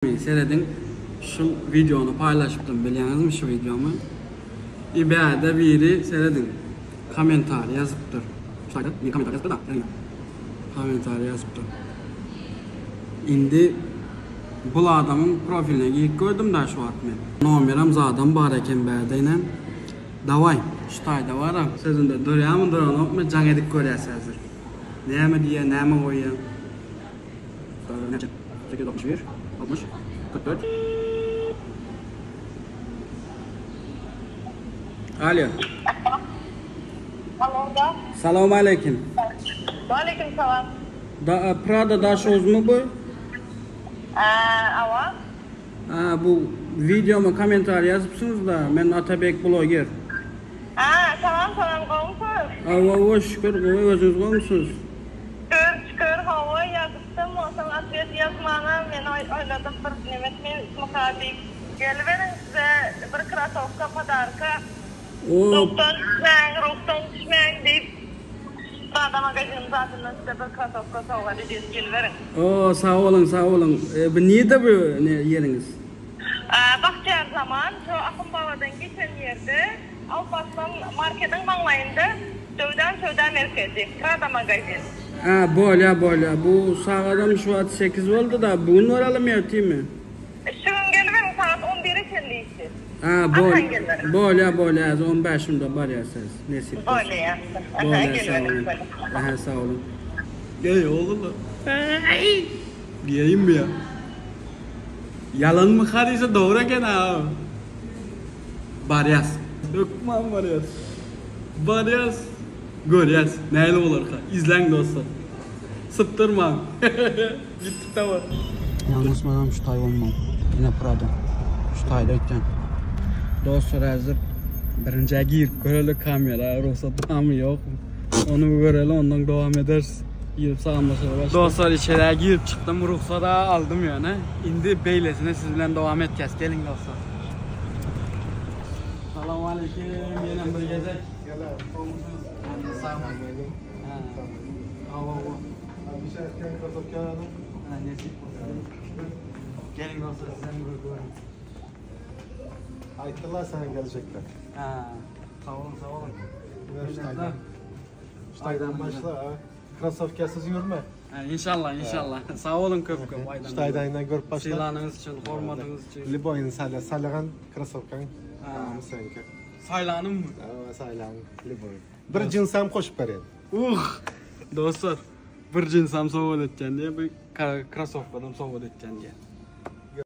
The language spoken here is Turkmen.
Serediň şul wideony paýlaşypdym bilýäňizmi şu wideomy i bärde biri serediň komentariý ýazypdyr şaýda bir komentariý ýazypdyr da serediň komentariý ýazypdyr indi bul adamyň profiline girip gördüm da şu wagt men nomerem zadam bar eken bärde ine dawaý şu taýda bara sözünde durýamy duranokmy jaň edip görýäs häzir näme diýýä näme goýýa. 861, 60, 44. Alo. Alo da. Salam aleyküm. Aleyküm salam. Da, Prada daşozmy bu? Awa. Ha, bu videoma kommentariý ýazypsyňyz da, men Atabek bloger. Ha, salam salam gowmysyňyz? Awa, awa şükür gowy, özüňiz gowmysyňyz? Şükür şükür hawa ýazypdym onsoň otwet ýazmana men oýladym bir neme etmika diýip. Geliberiň size bir krasowka podarka. Ruhdan düşmäň ruhdan düşmäň diýip Prada magazinimiz adyndan size bir krasowka sowgat edýäs geliberiň. Oo sag boluň sag boluň. Bu nirde bu ýeriňiz? Bagtyýar zaman şu Ahun babadan geçen ýerde. Alparslan markediň maňlaýynda Döwdan söwda merkezi, Prada magazin. Hä bolýa bolýa bu sagadam şu wagt sekiz boldyda bu gün baralymy ertirmi? Şu gün geliberiň sagat on bire çenli işi. Hä bol bolýa bolýa häzir on bäş munda barýas häzir nesip bolsa. Bolýa. Bolýa sag boluň. Ähä sag boluň. Eý ogullar. Diýeýinmi ýa? Ýalanmy hadysa dogry eken a. Barýas. Hökman barýas. Barýas. Görýäs. Nähili bolarka. Izläň dostlar. Sypdyrmaň. Gitdik dawa. Ýalňyşmasam şu taý bolmaly. Ine Prado. Şu taýda öýtýän. Dostlar häzir birinjä girip göreli kamera rugsat barmy ýokmy. Ony bir göreli ondan dowam ederis. Girip salamlaşaly başda. Dostlar içerä girip çykdym rugsat-a aldym ýöne. Indi beýlesini siz bilen dowam etýäs. Geliň dostlar. Salam aleyküm ýene bir gezek. Gowmysyňyz? Sag boluň. Hawa hawa. Ha nesip bolsa. Geliň dostlar sizem bir görün. Aýtdylar sana geljekler. Ha. Sag boluň sag boluň. Ştaýdan başla ha. Krasowkasyz ýörme. Inşallah inşallah. Sag boluň köp köp aýdan. Ştaýdan görüp başla. Sylanyňyz üçin, hormatyňyz üçin. Liboýyny saýla, saýlagan krasowkaň. Tamam seňki. Saýlanymmy? Hawa saýlan liboý. Bir jinsam goşup berýän. Uh! Dostlar, bir jinsam sowgat etýän diýe, bir krasowkadam sowgat etýän diýe.